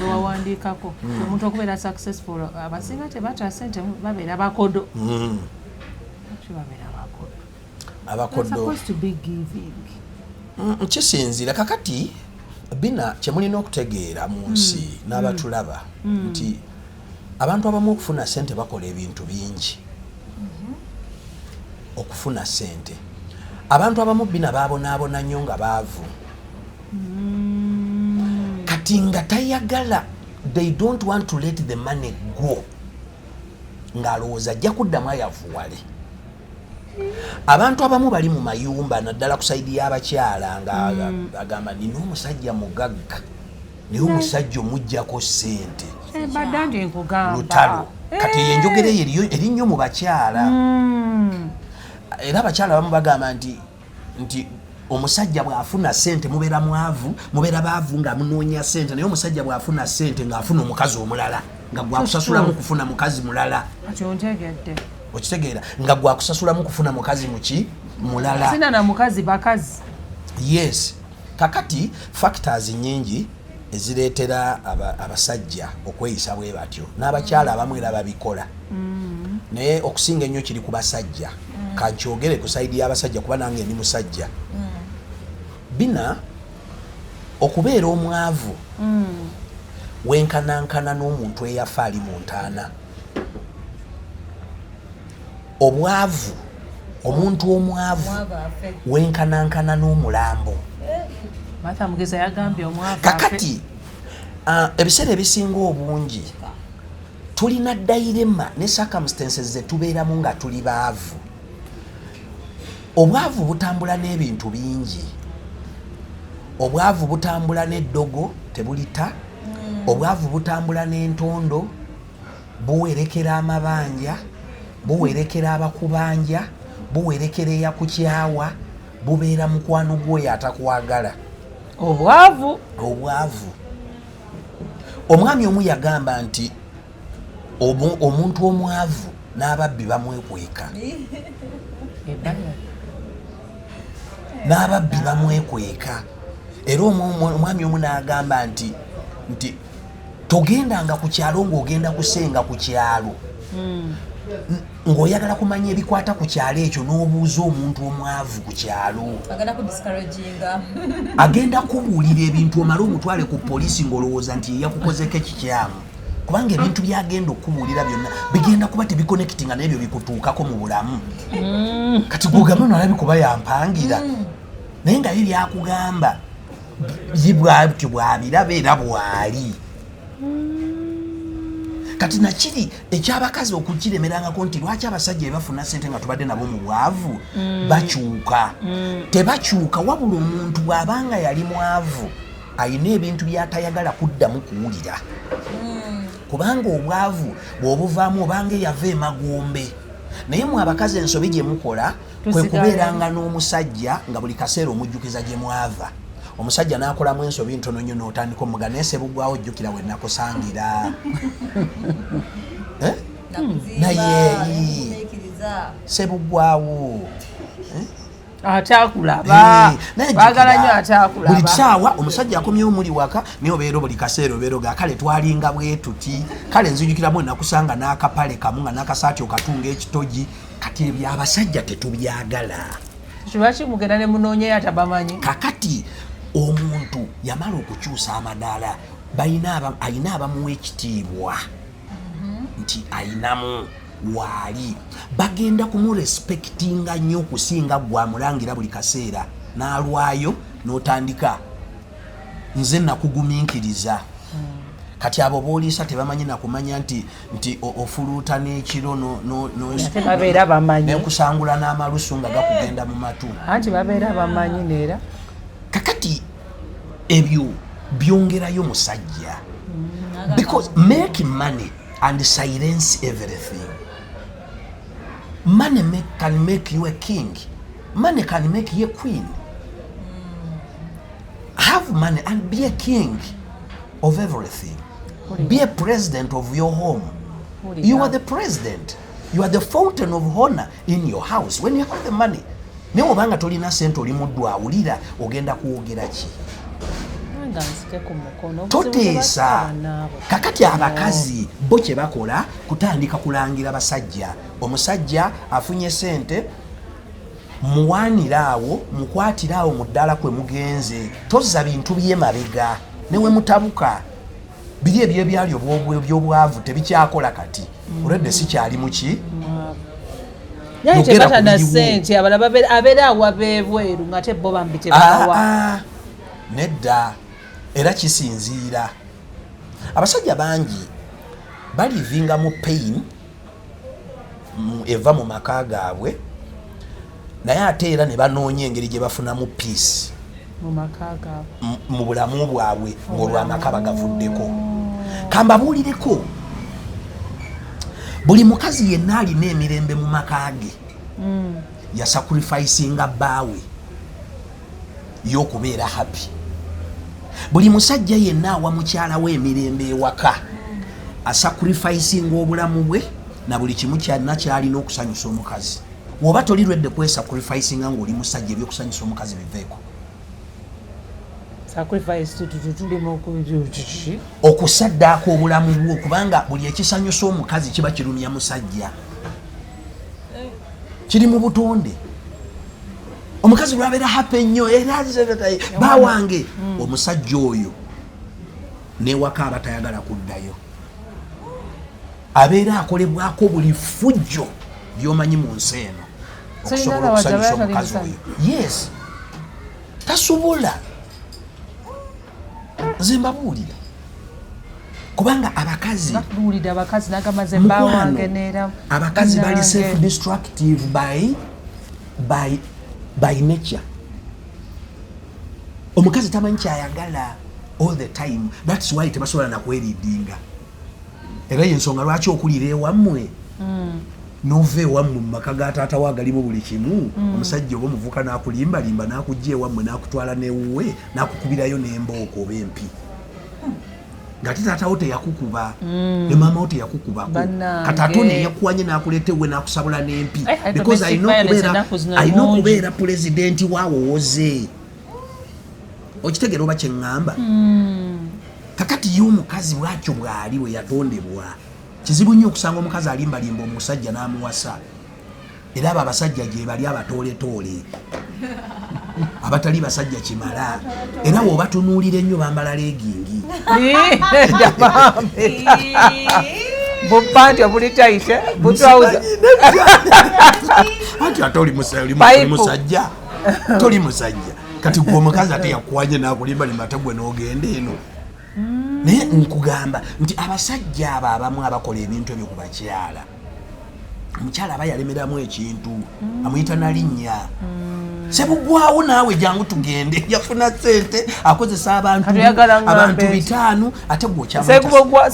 Lwewawandiikako, omuntu okubeera successful, abasinga tebata sente, babeera bakodo. Lwaki babeera bakodo? They're Abakodo. supposed to be giving. Kisinziira. Kakati bina kyemulina okutegeera mu nsi n'abatulaba nti abantu abamu okufuna sente bakola ebintu bingi okufuna sente. Abantu abamu bina babonaabona nnyo nga baavu. Kati nga tayagala, they don't want to let the money go, ng'alowooza ajja kuddamu ayavuwale. Abantu abamu bali mu mayumba, naddala ku side y'abakyala, nga agamba, "Nina omusajja mugagga," naye omusajja omugjako sente Badde nti nkugamba. Lutalo. Kati eyo enjogera eyo eri nnyo mu bakyala. Era abakyala abamu bagamba nti omusajja bw'afuna sente mubeera mwavu, mubeera baavu nga munoonya sente, naye omusajja bw'afuna sente ng'afuna omukazi omulala, nga gwakusasulamu kufuna mukazi mulala. Kati ontegedde. Okitegeera? Nga gwakusasulamu kufuna mukazi muki mulala. Sina na mukazi, bakazi. Yes. Kakati factors nyingi ezireetera abasajja okweyisa bwe batyo, n'abakyala abamu era babikola, naye okusinga ennyo kiri ku basajja. Kankyogere ku side y'abasajja kuba nange ndi musajja. Bina okubeera omwavu wenkanankana n'omuntu eyafa ali mu ntaana. Obwavu, omuntu omwavu Omwavu afe. wenkanankana n'omulambo. Martha Mugeza yagambye omwavu afe. Kakati ebiseera ebisinga obungi tulina dilemma ne circumstances zetubeeramu nga tuli baavu. Obwavu butambula n'ebintu bingi. Obwavu butambula n'eddogo tebulita, obwavu butambula n'entondo, buwerekera amabanja, buwerekera abakubanja, buwerekera eyakukyawa, bubeera mukwano gwoyo atakwagala. Obwavu. Obwavu. Omwami omu yagamba nti omuntu omwavu n'ababbi bamwekweka. Ebbanga. N'ababbi bamwekweka. Era omwami omu n'agamba nti togendanga ku kyalo ng'ogenda kusenga ku kyalo, ng'oyagala kumanya ebikwata ku kyalo ekyo, n'obuuza omuntu omwavu ku kyalo. Agenda ku discouraginga. Agenda kubuulira ebintu omale omutwale ku poliisi ng'olowooza nti yeyakukozeko ekikyamu, kubanga ebintu byagenda okubuulira byonna bigenda kuba tebiconnectinga n'ebyo bikutuukako mu bulamu. Kati gwogamba, "Nalabi kuba yampangira," naye nga ye byakugamba ye bwatyo bwabiraba era bwali. Kati nakiri ekyabakazi okukiremerangako nti lwaki abasajja bebafuna sente nga tubadde nabo mu bwavu bakyuka. Tebakyuka, wabula omuntu bw'abanga yali mwavu ayina ebintu byatayagala kuddamu kuwulira, kubanga obwavu bw'obuvaamu obanga eyava emagombe. Naye mwe abakazi ensobi gye mukola kwe Tusigala. kubeeranga n'omusajja nga buli kaseera omujjukiza gye mwava. Omusajja n'akolamu ensobi ntono nnyo n'otandika omuga, "Naye sebugwawo, ojjukira we nakusangira?" Eh? Nakuzimba, Naye, nekugumiikiriza. Sebugwawo. Atakulaba. Eh, naye Baagala jjukira, nnyo atakulaba. Buli kisaawa omusajja akomyewo muli waka, naye obeera buli kaseera obeera oga, "Kale twalinga bwe tuti, kale nzijukiramu nakusanga n'akapale kamu nga n'akasaati okatunga ekitogi." Kati ebyo abasajja tetubyagala. Lwaki mugenda ne munoonyeyo atabamanyi? Kakati omuntu yamala okukyusa amadaala, ayina abamuwa ekitiibwa nti ayinamu waali, bagenda kumurespectinga nnyo okusinga gwe amulangira buli kaseera n'alwayo n'otandika, "Nze nakugumiikiriza." Kati abo booliisa tebamanyi nakumanya nti ofuluuta n'ekiro Ate babeera bamanyi. Nekusangula n'amalusu nga gakugenda mu matu. Anti babeera bamanyi neera. Kakati ebyo byongerayo musajja, because make money and silence everything. Money can make you a king, money can make you a queen. Have money and be a king of everything, be a president of your home. You are the president, you are the fountain of honor in your house when you have the money. Naye obanga tolina sente, oli muddu awulira, ogenda kwogera ki? nga nzike ku mukono. Toteesa. Kakati abakazi bo kye bakola kutandika kulangira basajja. Omusajja afunye sente, muwaanire awo, mukwatire awo mu ddala kwe mugenze, tozza bintu byemabega newe mutabuka. Biri ebyebyali ebyobwavu tebikyakola kati, olwedde sikyali muki. Naye Yogera ku tebatana biriwo. Sente abalala abeera awa b'ebweru nga te bo bambi tebabawa. Ah, ah, nedda, era kisinziira. Abasajja bangi balivinga mu pain eva mu maka gaabwe, naye ate era ne banoonya engeri gye bafunamu peace mu maka gaabwe, mu bulamu bwabwe ng'olwamaka bagavuddeko. Kambabuulireko, buli mukazi yenna alina emirembe mu maka ge yasacrificinga bbaawe y'okubeera happy. Buli musajja yenna awa mukyala we emirembe ewaka asacrificinga obulamu bwe na buli kimu kyalina kyalina okusanyusa omukazi. Woba toli lwedde kwesacrificinga ng'oli musajja, ebyokusanyusa omukazi biveeko. Sacrifice tuli mu kiki? Okusaddaaka obulamu bwo, kubanga buli ekisanyusa omukazi kiba kirumya musajja, kiri mu butonde. Omukazi lwabeera happy ennyo, era bawange omusajja oyo newaka aba tayagala kuddayo, abeera akolebwako buli fujjo lyomanyi mu nsi eno okusobola Sirina okusanyusa abaana omukazi tali oyo. Yes, tasobola. Nze mbabuulira kubanga abakazi Batuwulidde abakazi nagamba ze bba Mukwano, wange neera abakazi bali bannange. self destructive by nature. Omukazi tamanyi kyayagala all the time, that's why tebasobola nakweridinga. Era yensonga lwaki okulira ewammwe, nova ewammwe mu maka ga taata we agalimu buli kimu, omusajja oba omuvuka n'akulimbalimba n'akujja ewammwe n'akutwala newuwe n'akukubirayo n'embooko oba empi, ngate taatawo teyakukuba ne maama wo teyakukubako. Bannange. Kati ate ono eyakuwanye n'akuleeta ewuwe n'akusabula n'empi Eh, because domestic alina violence okubeera ennaku zino alina mungi. okubeera pulezidenti waawowoze. Okitegeera oba kyeŋŋamba? Kakati ye omukazi bwatyo bw'ali bwe yatondebwa. Kizibu nnyo okusanga omukazi alimbalimba omusajja n'amuwasa. Era abo abasajja gye bali abatooletoole abatali basajja kimala, era bw'obatunuulira ennyo bambala legging. Bupanti obuli tight, butrouser. Anti ate oli Pipe. oli musajja, toli musajja. Kati gwe omukazi ate yakuwanye n'akulimbalimba, ate gwe n'ogenda eno. Naye nkugamba nti abasajja abo abamu abakola ebintu ebyo ku bakyala, omukyala aba yalemeramu ekintu, amuyita nalinnya sebugwawo, naawe jangu tugende. Yafuna sente, akozesa abantu Kati oyagala ngambe abantu ki? 500, ate gwe Sebugwawo-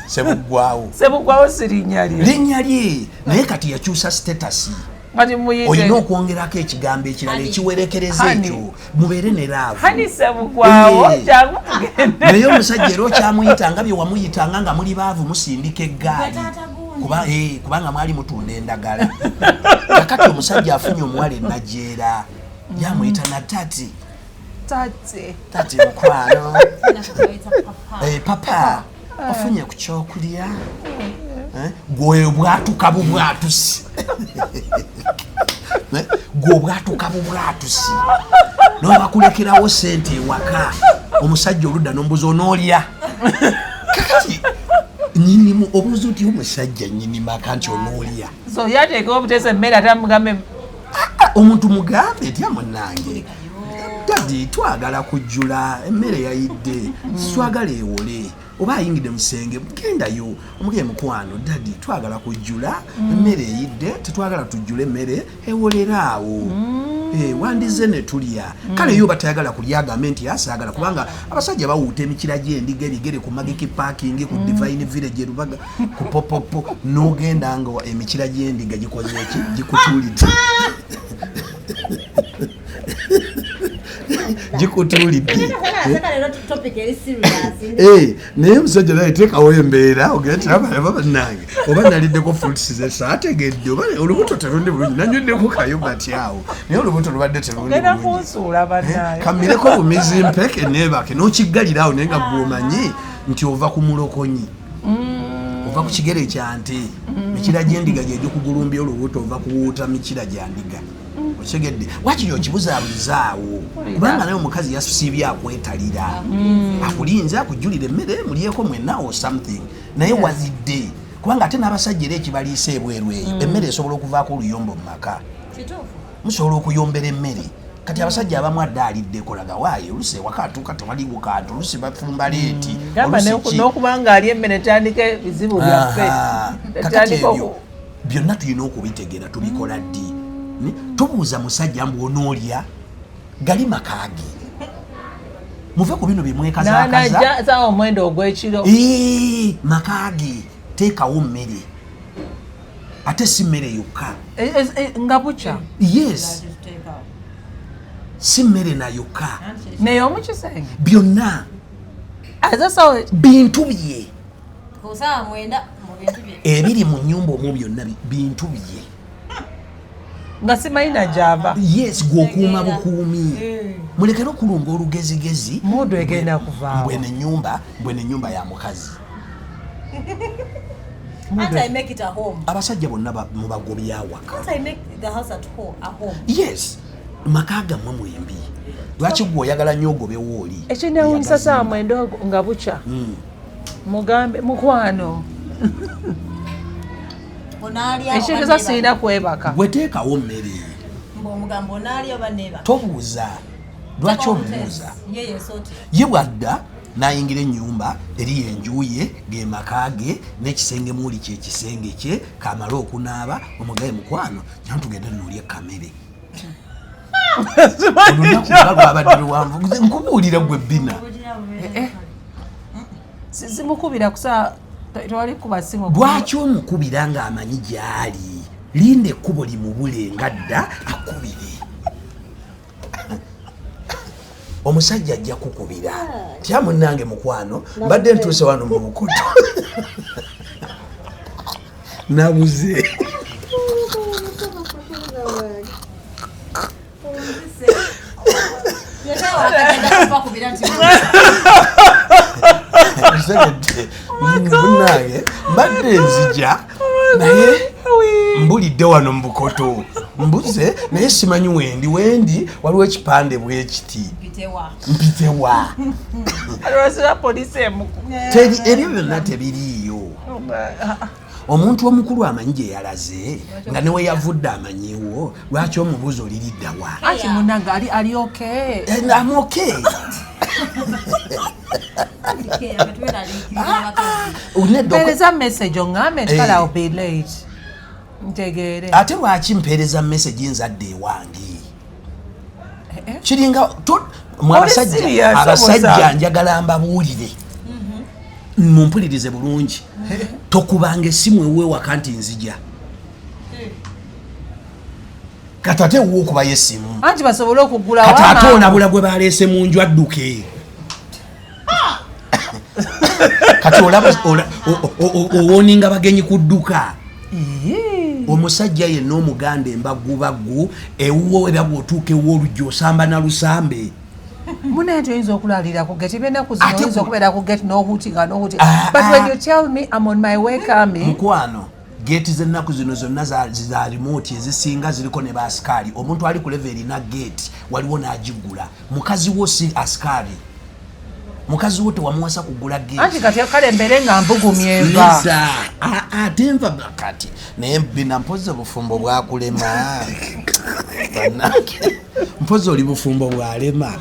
sebugwawo. Sebugwawo si linnya lye. Linnya lye, naye kati yakyusa status. Kati muyite Olina okwongerako ekigambo ekirala ekiwerekereza Honey. ekyo, mubeere ne love. Honey sebugwawo, Eh. jangu tugende. Naye omusajja era okyamuyitanga bye wamuyitanga nga muli baavu, musindika eggaali. Gwe taata gundi. Kubanga mwali mutunda endagala. Kakati omusajja afunye omuwala enajeera, yamuyita na tati. Tate. Tati mukwano. Nakayita papa. Eh, papa, ofunye ku kyokulya? Eh, gwe obwatuka bubwatusi. Eh, gwe obwatuka bubwatusi nobakulekerawo sente ewaka, omusajja oludda nombuza onoolya. Kakati nyinimu obuuza otya omusajja nyini maka nti onoolya? So yateekawo obuteesa emmere ate amugambe. Ah, omuntu mugambe etya? Munange daddy, twagala kujjula, emmere yayidde, twagala ewole. Oba ayingidde mu kisenge, gendayo omugee, mukwano daddy, twagala kujjula, emmere eyidde, tetwagala tujjule emmere ewolera awo. Eh, wandize ne tulya. Kale yo batayagala kulya, agambe nti asaagala, kubanga abasajja bawuuta emikira gy'endiga ebigere ku Magiki Parking, ku Divine Village erubaga ku popopo, n'ogenda nga emikira gy'endiga gikoze eki, gikutuulidde. Gikutuulidde. Aseka leero topic eri serious. Eh, naye omusajja naye teekawo embeera ogenda bannange, oba naliddeko fruits ze saategedde, oba olubuto terundi bulungi, nanyweddeko kayogati awo, naye olubuto lubadde terundi Ogenda bulungi. kunsuula, bannaayo. Kamireko bumizi mpeke neebake, n'okiggalira awo, naye nga gwomanyi nti ova ku mulokonyi, ova ku kigere kya nte, mikira gy'endiga gyegikugulumbya olubuto, ova kuwuuta mikira gya ndiga, okitegedde? Wakiri okibuzabuzaawo, kubanga naye omukazi yasiibye akwetalira, akulinze akujjulira emmere mulyeko mwenna or something, naye wazidde. Kubanga ate n'abasajja era ekibaliisa ebweru eyo, emmere esobola okuvaako oluyombo mu maka. Kituufu. Musobola okuyombera emmere. Kati abasajja abamu adde aliddeko, laga waayo, olusi ewaka atuuka tewaliwo kantu, olusi bafumba late. Gamba olusi ki. N'okuba nga ali emmere tandika ebizibu byaffe. Aha. Kakati Tandika ebyo byonna tulina okubitegeera, tubikola ddi? Tobuuza musajja mbu onoolya, gali makaage. Muve ku bino byemwekazaakaza. Nanajja saawa 9 ogw'ekiro. Ee, makaage, teekawo mmere, ate si mmere yokka. Nga bukya. Yes, si mmere nayokka. Naye omukisenge Byonna. Aze sawa Bintu bye. Ku saawa 9 mu bintu bye. Ebiri mu nyumba omwo byonna bintu bye. Nga simanyi najava. Yes, gweokuuma bukuumi. Mulekere okulunga olugezigezi. Mundu egenda kuvaawo. Mbwene enyumba, mbwene enyumba ya mukazi. Anti I make it a home. Abasajja bonna mubagobya awaka. Anti I make the house at home a home. Yes, maka gammwe mwembi. Lwaki gwe oyagala nnyo ogobewo oli? Ekinewunyisa, saawa 9 nga bukya, mugambe mukwano. Onaalya oba Ekitegeeza neebaka? sirina kwebaka. Gwe teekawo mmere. Mbu omugambo onaalya oba neebaka? Tobuuza. Lwaki omubuuza? Ye yesooti. Ye bwadda n'ayingira ennyumba, eri enju ye, ge maka ge, n'ekisenge muuli kyekisenge kye. Kamale okunaaba, omugaye, mukwano, jangu tugende noolye kamere, olunaku nga lwabadde luwanvu. Nze nkubuulira gwe bina. Simukubira kusaa, tewali kuba simu. Lwaki omukubira ng'amanyi gy'ali? Linda ekkubo limubule nga dda akubire. Omusajja ajja kukubira, tya munnange, mukwano, mbadde ntuuse wano mu bukoto, nabuze. Yetaawa bakubira nti Ntegedde. Munnange, mbadde nzija, naye mbulidde wano mu bukoto, mbuze, naye simanyi wendi. Wendi waliwo ekipande bwe kiti. Mpitewa. Mpitewa. Alwasira poliisi emuku. Ebyo byonna tebiriiyo. Omuntu omukulu amanyi gye yalaze, nga ne we yavudde amanyiwo. Lwaki omubuuza oliriddawa? Anti munange ali okay. Am okay. Nedda. Mpeereza message oŋŋambe nti kale, Eh. I'll be late, ntegeere. Ate lwaki mpeereza message nzadde ewange? Eh, eh. Kiringa mwe Oli abasajja, serious, abasajja, obusa? njagala mbabuulire, mumpulirize bulungi. Tokubanga essimu ewuwe waka nti nzija. Kati ate ewuwe okubayo essimu? Anti basobole okugulawo Kati ate amangu. olabula gwe baleese mu nju adduke. Kati olaba owoninga bagenyi kudduka. Ii. Omusajja yenna omuganda embagubaggu ewuwo, era bw'otuuka ewo olujja osamba na lusambe. Munaye toyinza okulalira ku gate ebyenaku zino. Ate Oyinza okubeera ku gate n'ohutinga n'ohutinga, Ah, but ah. when you tell me I'm on my way coming. Mukwano, geeti z'ennaku zino zonna za remote, ezisinga ziriko ne baasikaali. Omuntu ali ku level erina geeti waliwo n'agiggula. Mukazi wo si asikaali. Mukazi wo tewamuwasa kugula Anti geeti. kati kale mbeere nga mbugumya enva. Liza, ate nva kati, naye bina mpozi obufumbo bwakulema. Bannange, mpozi oli bufumbo bwalema.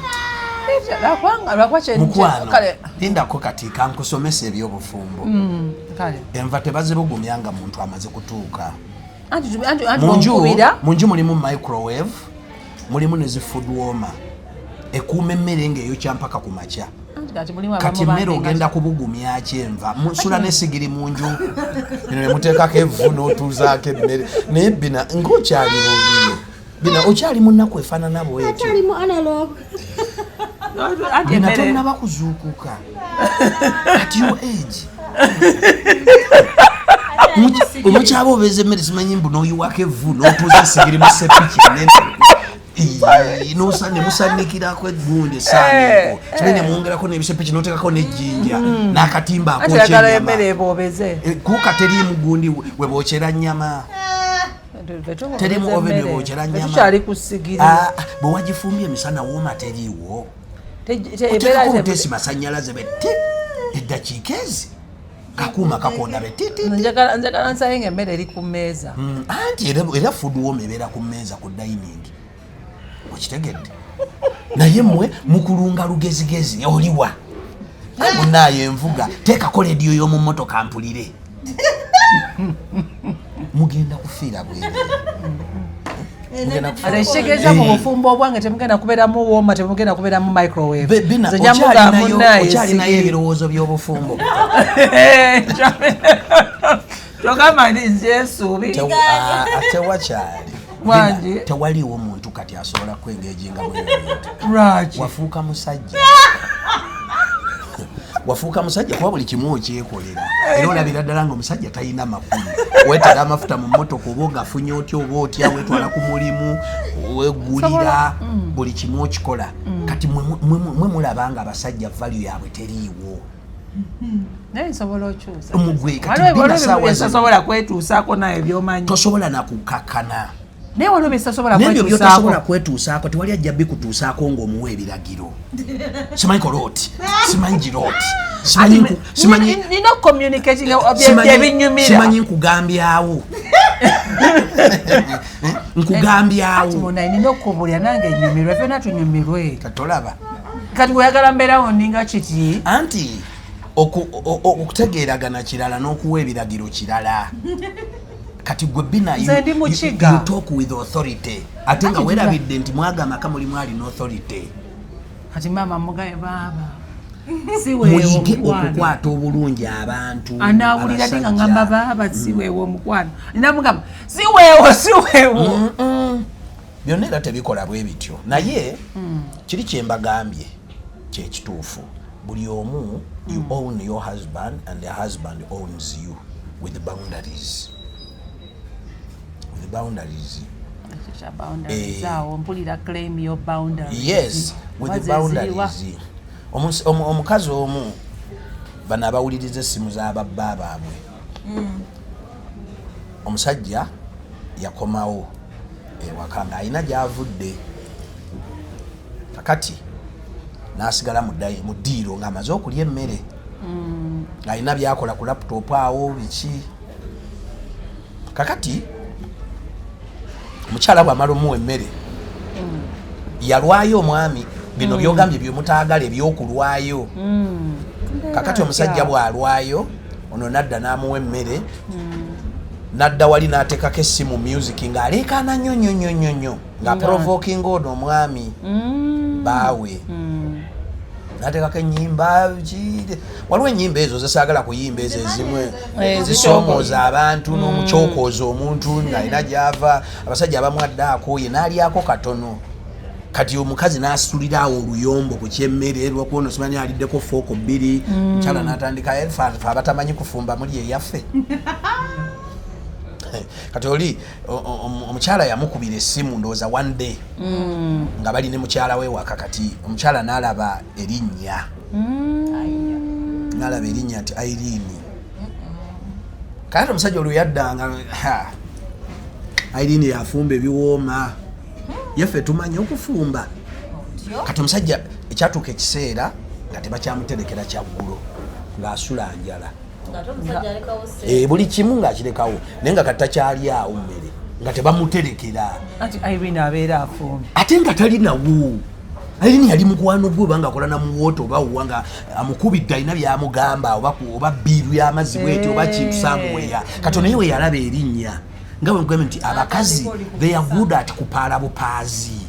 Lwakuba Mukwano, kale lindako kati kankusomesa ebyobufumbo. Kale. Enva tebazibugumya nga muntu amaze kutuuka. Anti Munju bwonkubira. Munju mulimu microwave, mulimu ne zi food warmer ekuuma emmere ng'eyokya mpaka ku makya. Anti kati mulimu Kati abamu emmere bambi nga ogenda kubugumya kyenva musula n'esigiri mu nju bino ne muteekako evvu n'otuuzaako emmere. Naye bina ng'okyali bubi, bina okyali mu nnaku efaanana bwetyo. Akyali mu analog. Anti Bina emmere tonnaba kuzuukuka at your age. Omukyaba obeeza emmere, simanyi mbu n'oyiwako evvu n'otuuza esigiri mu sepiki enene, nemusanikirako egundi esaaniiko, simanyi nemwongerako n'ebisepiki n'oteekako n'ejjinja n'akatimba Anti oyagala akookya emmere ennyama. eboobeze. Kuuka teriimu gundi webokyera nnyama. Terimu oven webokyera nnyama. Tukyali ku sigiri. Ah, bwe wagifumbye emisana wooma teriiwo. Oteekako obuteesi masanyalaze beti eddakiika ezi kakuuma kakonda betiti. Njagala nsaye nga emmere eri ku mmeeza. Anti era food warm ebeera ku mmeeza ku dining, okitegedde? Naye mmwe mukulunga lugezigezi. Oliwa munaayo envuga, teekako lediyo y'omu mmotoka mpulire. Mugenda kufiira bwereere. Mugenda kufiira. Ate ekitegeeza mu bufumbo obwange temugenda kubeeramu wooma, temugenda kubeeramu microwave. Bina, Nze nja mugamba munnaaye okyalinayo sigiri. ebirowoozo by'obufumbo? Togamba nti nze ensuubi. Tewakyali. Wangi. Bina, tewaliiwo muntu kati asobola kwengejinga bwebintu. Lwaki? Wafuuka musajja, wafuuka musajja kuba buli kimu okyekolera, era olabira ddala nga omusajja talina makulu. Wetera amafuta mu mmotoka oba ogafunye otya oba otya, wetwala ku mulimu, wegulira buli kimu okikola. Kati mwe mulaba nga abasajja value yaabwe teriiwo. Naye nsobola okyusa. Mugwe kati Waliwo Bina ebintu saawa zino. byesosobola kwetuusaako naye byomanyi. Tosobola nakukakana. Naye waliwo byesosobola Nebyo byotasobola kwetuusaako. kwetuusaako, tewali ajja bikutuusaako ng'omuwa ebiragiro, simanyi kolooti, simanyi girooti, simanyi Nina okucommunicatinga ebinyumira. Simanyi nkugambyawo, nkugambyawo. Munaye nina okukubulira nange nyumirwe, fena tunyumirwe. Katolaba. Kati weyagala mbeerawo ninga kiti. Anti okutegeeragana kirala n'okuwa ebiragiro kirala. Kati gwe Bina, Nze ndi mukiga. you talk with authority, ate nga Anti weerabidde nti mwagamba ka mulimu alina authority. Kati maama mugaye baaba si weewo Muyige omukwano. okukwata obulungi abantu. Anaawulira te nga abasajja. ngamba baaba si weewo omukwano, ninamugamba si weewo, si weewo. Byonna era tebikola bwe bityo, naye kiri kyembagambye kyekituufu. Buli omu, you own your husband and the husband owns you with boundaries, with boundaries. Ekyo kya boundaries awo mpulira claim your boundaries. Yes, with Oba the ze ziriwa? boundaries. Omukazi omu, bano abawuliriza essimu z'ababba baabwe, omusajja yakomawo ewaka ng'alina gy'avudde. Kakati n'asigala mu ddiiro ng'amaze okulya emmere, ng'alina byakola ku laptop awo biki. Kakati omukyala bw'amala omuwa emmere, yalwayo omwami. Bino byogambye byemutaagala ebyokulwayo. Kakati omusajja bw'alwayo ono nadda n'amuwa emmere, nadda wali n'ateekako essimu music ng'aleekaana nnyo nnyo nnyo nnyo nnyo, nga provoking ono omwami baawe, n'ateekako ennyimba waliwo ennyimba ezo zesaagala kuyimba, ezo ezimu zisoomooza abantu n'omukyokooza omuntu ng'alina gy'ava. Abasajja abamu adde akooye n'alyako katono, kati omukazi n'asitulira awo oluyombo ku kyemmere lwakuono, simanyi aliddeko fooko bbiri. Mukyala n'atandika, "Eh, fe abatamanyi kufumba muli eyaffe." Kati oli omukyala yamukubira essimu, ndowooza one day nga bali ne mukyala we waka. Kati omukyala n'alaba erinnya, n'alaba erinnya nti Irene. Kakati omusajja olwo yaddanga, "Ha, Irene yafumba ebiwooma, yaffe tumanyi okufumba?" Kati omusajja ekyatuuka ekiseera nga tebakyamuterekera kyaggulo, ng'asula njala. Ng'ate omusajja alekawo ssente. Eh, buli kimu ng'akirekawo, naye nga kati takyali awo mmere nga tebamuterekera. Anti Irene abeera afumbye. Ate nga talinawo. Irene yali mukwano gwe, obanga akola namuwoota oba wa, nga amukubidde alina byamugamba oba biiru y'amazzi bweti oba kintu samuweya. Kati naye we yalaba erinnya, nga bwe nkugambye nti abakazi they are good at kupaala bupaazi.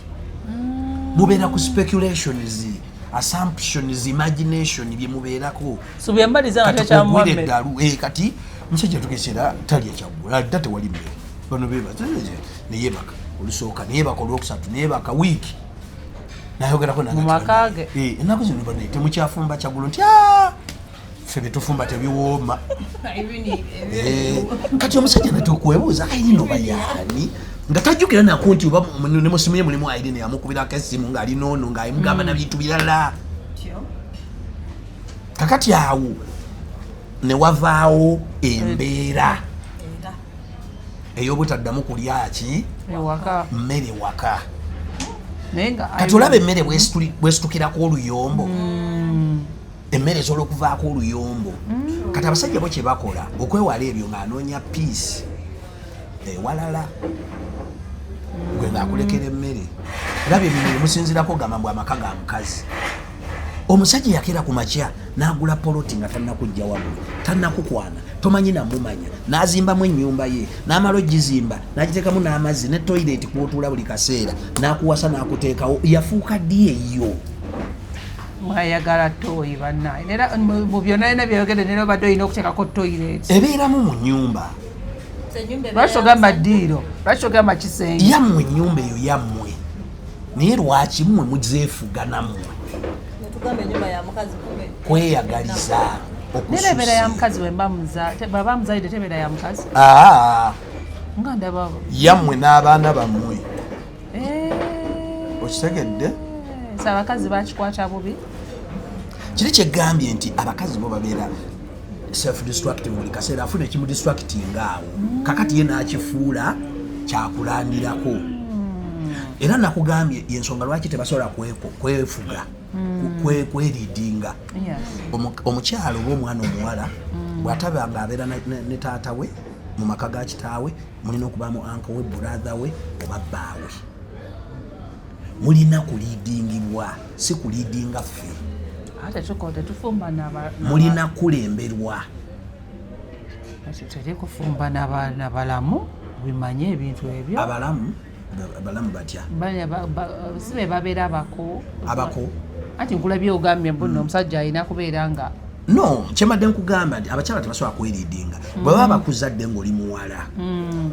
Mubeera ku speculations, assumptions, imagination, bye mubeerako. Subyembaliza nga Kati tekyamuwa kugwira mmere. eddalu. Eh, kati omusajja tukesera talya kyaggula, adda tewali mmere, bano bebaza, neyebaka olusooka, neyebaka olwokusatu, neyebaka wiiki. Nayogerako. Mu maka ge. Ennaku zino bane temukyafumba kyagulo nti, "Ah, ffe betufumba tebiwooma." Kati omusajja natukwebuuza, Irene oba yaani, nga tajjukira nako nti oba ne musimu ye mulimu Irene yamukubirako essimu ng'ali noono ng'amugamba na bintu birala. Kakati awo ne wavaawo embeera Era. ey'obutaddamu kulya ki? Ewaka. Mmere waka. Naye nga Kati olaba emmere bwesitukirako oluyombo, emmere esobola okuvaako oluyombo. Kati abasajja bo kye bakola okwewala ebyo, ng'anoonya peace ewalala, gwe ng'akulekera emmere. Era bye bino musinzirako gamba mbu amaka ga mukazi. Omusajja yakeera ku makya n'agula poloti nga tannakujja wammwe, tannakukwana, tomanyi namumanya, n'azimbamu ennyumba ye, n'amala ogizimba n'agiteekamu n'amazzi ne toyireti kwotuula buli kaseera, n'akuwasa n'akuteekawo. Yafuuka ddi eyo? Mwayagala toyi bannaye, era mu byonna byonna byeyogedde, nera obadde olina okuteekako toilet. Ebeeramu mu nnyumba. Ennyumba Lwaki ogamba ddiiro? Lwaki ogamba kisenge? Yammwe, ennyumba eyo yammwe, naye lwaki mmwe muzeefuga nammwe? Netugamba ennyumba ya mukazi kube. Kweyagaliza. Nera ebeera ya mukazi bwemba bwaba muzalidde, tebeera ya mukazi? Aa. Nga ndaba. Yammwe n'abaana bammwe. Eh. Okitegedde? So abakazi bakikwata bubi. Kiri kyegambye nti abakazi bo babeera self destructive buli kaseera, afuna ekimudistractinga awo, kakati ye n'akifuula kyakulandirako. Era nakugambye yensonga lwaki tebasobola kwefuga, kweleadinga. Omukyalo oba omwana omuwala bw'ataba nga abeera ne taata we mu maka ga kitaawe, mulina okubaamu uncle we, brother we oba bbaawe. Mulina kuleadingibwa, si kuleadinga ffe. Ate tetufumba Mulina kulemberwa. Teri kufumba nabalamu, bimanye ebintu ebyo. Abalamu, abalamu batya? Si be babeera bako? Abako. Anti nkulabye ogambye mbu omusajja alina kubeera nga No, kyemadde nkugamba nti abakyala tebasobola kweleadinga. Bwe baba bakuzadde ng'oli muwala,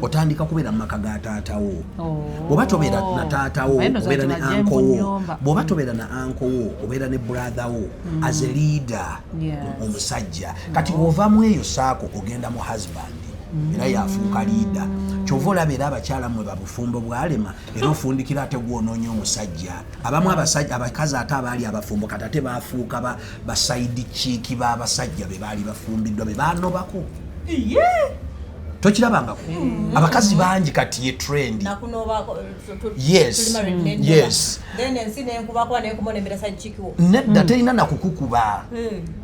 otandika kubeera mu maka ga taatawo. Oh. Bw'oba tobeera na taatawo, Naye ndowooza obeera ne nti bajje uncle mu wo. nnyumba. Bw'oba tobeera na uncle wo, obeera ne brother wo as a leader. Omusajja kati bw'ovamu eyo saako, ogenda mu husband, era yafuuka leader. Kyova olaba era abakyala mmwe babufumbo bwalema, era ofundikira ate gwonoonya omusajja. Abamu abasajja, abakazi ate abaali abafumbo kati ate bafuuka ba side chick b'abasajja be baali bafumbiddwa, be baanobako. Tokirabangako abakazi bangi kati ye trend? Nakunobako. Then ensi nenkubakuba nenkumona embeera side chick wo. Nedda, terina nakukukuba,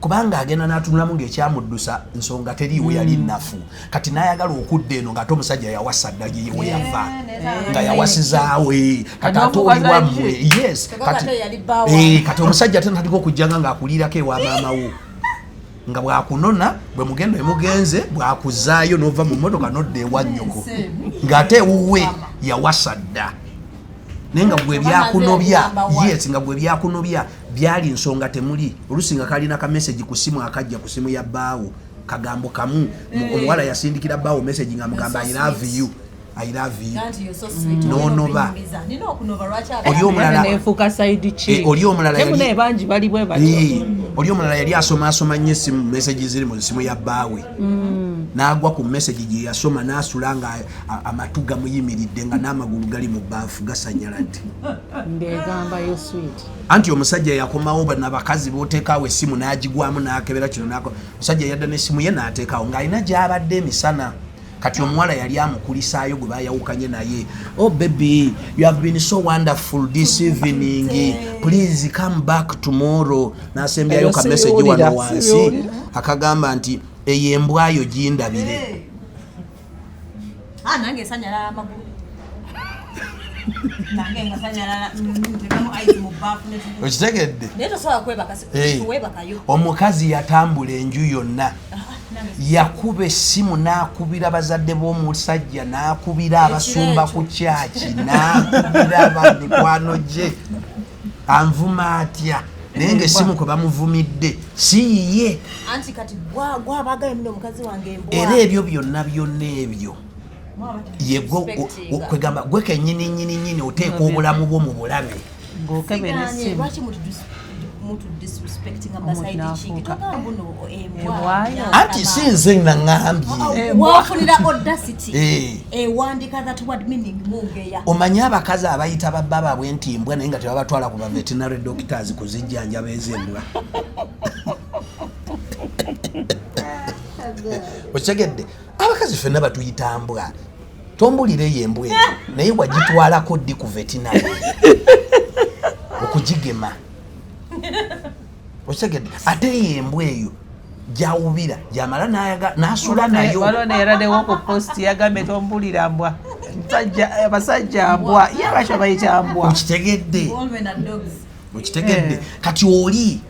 kubanga agenda n'atunulamu ng'ekyamuddusa nsonga teriiwo, yali nnafu. Kati n'ayagala okudda eno ng'ate omusajja yawasa dda we yava, nga yawasizaawe. Kati ate oli wammwe, yes. Kyokka Kati ate yali bbaawa. Kati omusajja ate natandika okujjanga ng'akuliirako ewa maama wo, nga bwakunona bwe mugenda emugenze, bwakuzaayo n'ova mu mmotoka n'odda ewa nnyoko, ng'ate ewuwe yawasa dda, naye nga gwe byakunobya. Yes, nga gwe byakunobya byali nsonga temuli. Oluusi nga kalina ka message ku simu akajja ku simu ya bbaawo, kagambo kamu. Omuwala yasindikira bbaawo message nga mugamba, You're "I so love sweet. you, I love you." Anti you're so sweet. N'onoba. Nina okunoba lwaki? Oli omulala Nefuuka side chick. Oli omulala Naye bangi bali bwe batyo. Oli omulala yali asomaasoma nnyo essimu, message ziri mu simu ya bbaawe, n'agwa ku message gye yasoma, n'asula nga amatu gamuyimiridde, nga n'amagulu gali mu bbaafu gasanyaladde. Ng'egamba yo sweet. Anti omusajja yakomawo, nabakazi boteekaawo essimu n'agigwamu n'akebera kino nako. Omusajja yadda n'essimu ye n'ateekawo ng'alina gy'abadde emisana. Kati omuwala yali amukulisaayo gwe bayawukanye naye, "Oh baby, you have been so wonderful this evening, please come back tomorrow." N'asembyayo Eyo ka message sibiwulira, wano wansi sibiwulira. akagamba nti, "Eyo embwayo gindabire." Ah, nange esanyalala amagulu, nange nga sanyalala, ntekamu ice mu bbaafu Okitegedde? Naye tosobola kwebaka. Webakayo. Omukazi yatambula enju yonna, yakuba essimu n'akubira bazadde b'omusajja, n'akubira abasumba ku kyaki, n'akubira bamikwano gye, anvuma atya, naye ngaessimu kwe bamuvumidde si yiye. Anti kati gwabagayo muno omukazi wange embwa. Era ebyo byonna byonna ebyo yegwe kwegamba gwe kenyini nyini nyini oteeka obulamu bwo mu bulabe. Ng'okebera Sigaanye, essimu. Lwaki mutu disrespectinga Omuntu ba side chick? n'afuuka. Togamba mbu Embwa embwa. yo. Anti si nze naŋŋambye. Wafunira audacity Eh. ewandika that word, meaning mungeya. Omanyi abakazi abayita babba baabwe nti mbwa, naye nga tebabatwala ku ba veterinary doctors kuzijjanjaba ez'embwa. Okitegedde? Abakazi ffenna batuyita mbwa. Tombulira eyo embwa eyo, naye wagitwalako ddi ku veterinary okugigema? Okitegedde? Ate eyo embwa eyo gyawubira gyamala n'asula nayo. Waliwo neyaraddewo ku post, yagambye, "Tombulira mbwa." Abasajja mbwa, ye lwaki babayita mbwa? Okitegedde? All men are dogs. Okitegedde? Eh. Kati oli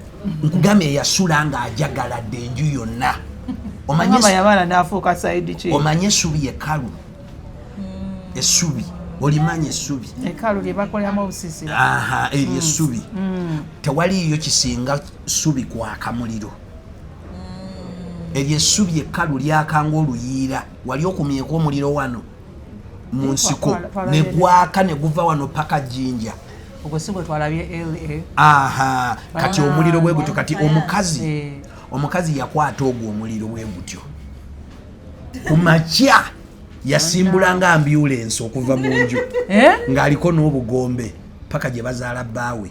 nkugambye yasula ng'ajagaladde enju yonna. Omanye Mama yamala n'afuuka side chick. Omanye essubi ekkalu, essubi olimanya essubi? Ekkalu lye bakoleramu obusisira. Aha, eryo essubi tewaliiyo kisinga ssubi kwaka muliro. Eryo essubi ekkalu lyakanga oluyiira. Wali okumyeko omuliro wano mu nsiko ne gwaka ne guva wano paka Jjinja? Ogwo si gwe twalabye la? Aha, kati omuliro bwe gutyo. Kati omukazi omukazi yakwata ogwo omuliro bwe gutyo. Ku makya yasimbula nga ambulensi okuva mu nju Eh? ng'aliko n'obugombe paka gye bazaala bbaawe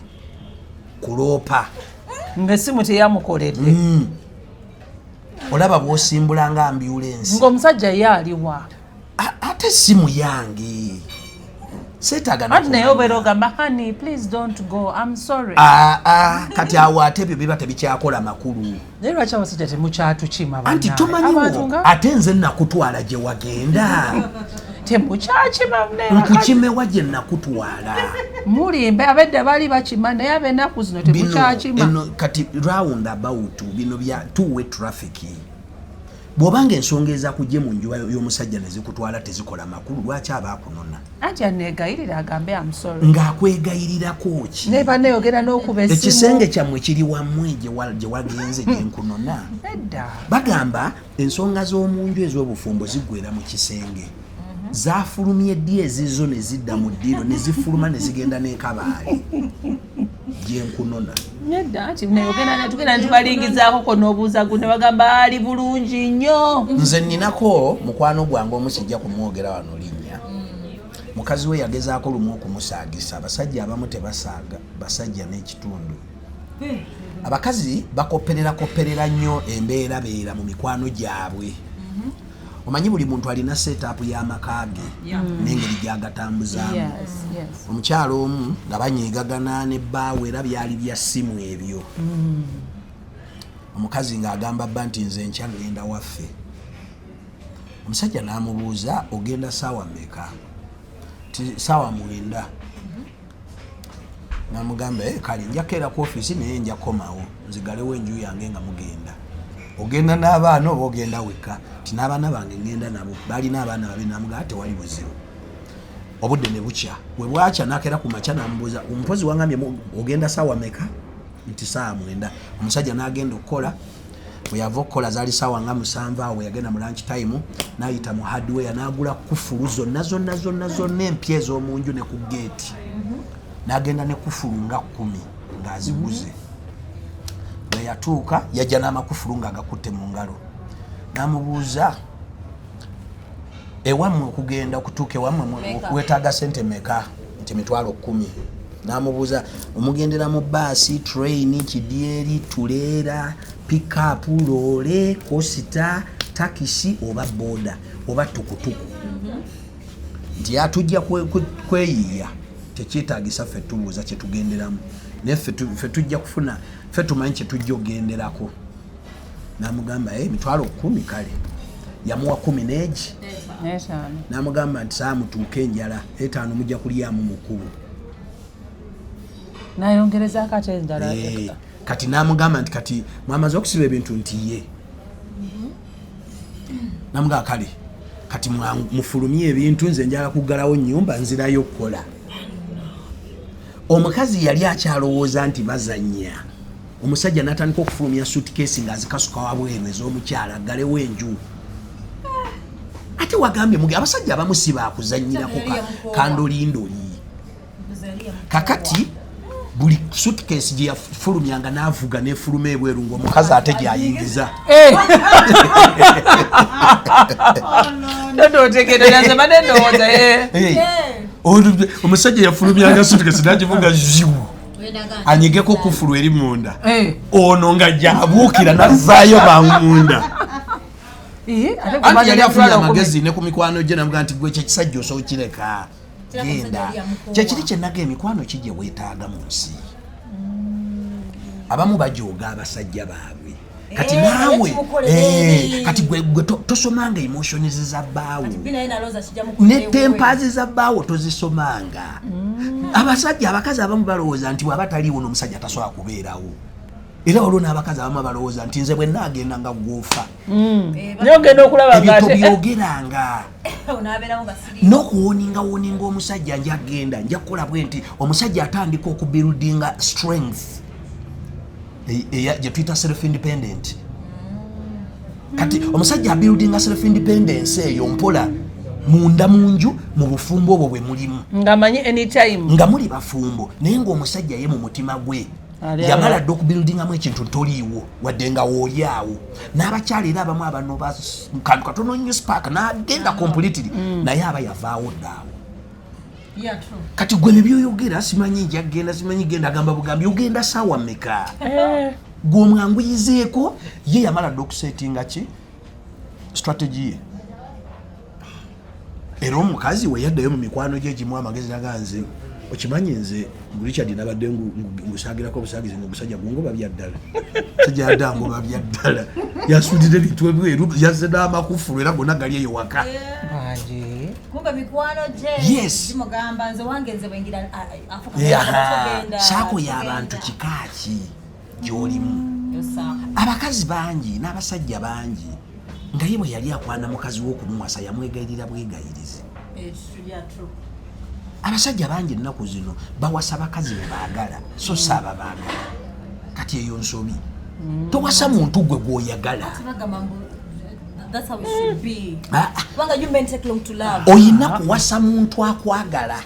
kuloopa. Ng'essimu teyamukoledde. Olaba bw'osimbula nga ambulensi. Ng'omusajja ye aliwa? Ate essimu yange seetaaga Anti naye nakumanya. obeera ogamba, "Honey, please don't go, I'm sorry." Aa, kati awo ate ebyo biba tebikyakola makulu. Naye lwaki abasajja temukyatukyima? Anti Bannange? tomanyiwo. Abantu nga Ate nze nakutwala gye wagenda. Temukyakima. Nkukimewa gye nakutwala? Mulimbe, abedda baali bakima, naye ab'ennaku zino Bino temukyakima. eno kati round about bino bya two way traffic. Bw'obanga ensonga ezakujje mu njuba y'omusajja ne zikutwala tezikola makulu, lwaki aba akunona? Anti aneegayirira agambe, "Am sorry." Ng'akwegayirirako ki? Naye bannayogera n'okuba Ekisenge essimu. kyammwe kiri wammwe gye wagenze gye nkunona? Edda. Bagamba ensonga z'omu nju ez'obufumbo ziggwera mu kisenge. Zafulumye ddi ezizo ne zidda mu ddiiro ne zifuluma ne zigenda n'ekabaale gye nkunona? Nedda, anti nayogera, tugenda netubalingizaako n'obuuza gu ne bagamba ali bulungi nnyo. Nze nninako mukwano gwange omu, sijja kumwogera wano linnya. Mukazi we yagezaako lumu okumusaagisa. Abasajja abamu tebasaaga basajja n'ekitundu. Abakazi bakopperera kopperera nnyo embeera beera mu mikwano gyabwe. Omanyi buli muntu alina setup y'amaka ge n'engeri gy'agatambuzaamu. Omukyalo omu nga banyiigagana ne bbaawe, era byali bya ssimu ebyo. Omukazi ng'agamba bba nti, "Nze nkya ngenda waffe." Omusajja n'amubuuza, "Ogenda saawa mmeka?" Ti, "Saawa 9." N'amugamba, "Eh, kale njakeera ku ofiisi, naye nja komawo nzigalewo enju yange nga mugenda. Ogenda n'abaana oba ogenda wekka?" Ti, "N'abaana bange ngenda nabo." Balina abaana babiri. Namugamba, "Tewali buzibu." Obudde ne bukya. Bwe bwakya n'akeera ku makya n'amubuuza, "Omupozi wangambye ogenda saawa meka?" Nti, "Saawa 9." Omusajja n'agenda okukola. Bwe yava okukola zaali saawa nga 7 awo. Bwe yagenda mu lunch time n'ayita mu hardware n'agula kufulu zonna zonna zonna zonna empya ez'omu nju ne ku geeti. N'agenda ne kufulu nga 10 ng'aziguze. Bwe yatuuka yajja n'amakufulu ng'agakutte mu ngalo. N'amubuuza, "Ewammwe okugenda okutuuka ewammwe Meka. weetaaga sente meka?" Nti, "10,000." N'amubuuza, "Omugendera mu baasi, train, kidyeri, tuleera, pikapu, loole, coaster, takisi oba boda oba tukutuku?" Nti, "Atujja kweyiiya, tekyetagisa ffe tubuuza kyetugenderamu, naye ffe tujja kufuna, ffe tumanyi kyetujja okugenderako." N'amugamba, "10,000." Kale yamuwa kumi n'egi 5. N'amugamba nti, "Saa mutuuke enjala, 5 mujja kulyamu mukulu." Nayongerezaako ate endala. Eh, kati n'amugamba nti, "Kati mwamaze okusiba ebintu?" Nti, "Ye." Namugamba, "Kale kati mufulumye ebintu, nze njala kuggalawo nyumba nzirayo okukola." Omukazi yali akyalowooza nti bazannya. Omusajja n'atandika okufulumya suitcase ng'azikasuka wabweru ez'omukyala aggalewo enju. Ate wagambye muge abasajja abamu si bakuzannyirako Yali yamukoowa. kandolindoli. Kakati Buli suitcase gye yafulumyanga n'avuga n'efuluma ebweru, ng'omukazi ate gy'ayingiza. Eh. Tototegeera, nze badde ndowooza, eh. Hey. Omusajja yafulumyanga suitcase n'agivuga ziwu, anyigeko kufulu eri munda. Eh. Ono nga gyabuukira nazzaayo bamunda. Eh, ate Anti kuba yali afunye emitwalo amagezi ne ku mikwano gye, namuga nti gwe kyekisajja osobola kireka. Kireka. Genda. Omusajja yali yamukoowa. Kyekiri kyenaga emikwano ki gye weetaaga mu nsi. Abamu bajooga abasajja baabwe. Kati Eh, naawe naye kimukolera eh, eri. kati gwe tosomanga emotions za bbaawo Naye nalowooza kijja ne mukuta ewuwe. tempers za bbaawo tozisomanga. Abasajja, abakazi abamu balowooza nti bw'aba taliiwo n'omusajja tasobola kubeerawo. Era waliwo n'abakazi abamu balowooza nti nze bwe naagenda nga gwofa. Eh, Naye ogenda okulaba Ebyo nga ate tobyogeranga. Onaabeerawo nga siri. N'okuwoninga woninga omusajja, nja genda, nja kukola bwe nti, omusajja atandika okubuildinga strength gye tuyita self independent. Kati omusajja abuildinga self independence eyo mpola munda mu nju, mu bufumbo obwo bwe mulimu, ng'amanyi anytime nga muli bafumbo, naye ng'omusajja ye mu mutima gwe Ali yamala awo. dda okubuildingamu ekintu, toliiwo wadde nga wooli awo. N'abakyala era abamu abano kantu katono nnyo spark n'agenda completely, naye aba yavaawo ddaawo. Yeah, true. Kati gwe ne byoyogera, simanyi nja genda, simanyi genda, agamba bugambi ogenda saawa mmeka? Eh, Gwe omwanguyizeeko, ye yamala dda okusetinga ki strategy ye. Era omukazi we yaddayo mu mikwano gye egimu amagezi, naga nze okimanyi nze Richard nabadde ngusagirako obusagizi nga omusajja gungoba byaddala, sajja yadde angoba byaddala, yasudire ebintu ebweru, yazze n'amakufulu era gonna gali eyo waka. Bangi. Kumbe mikwano gye Yes. gimugamba nze wange nze bwengira afuka. Aha, saako y'abantu kikaaki gy'olimu? Abakazi bangi n'abasajja bangi nga ye bwe yali akwana mukazi we okumuwasa yamwegayirira bwegayirizi. Abasajja bangi ennaku zino bawasa bakazi be baagala, so si ababaagala. Kati eyo nsobi. Towasa muntu gwe gw'oyagala. That's how it should be. Ah, ah. Kubanga you men take long to love. Oyina kuwasa muntu akwagala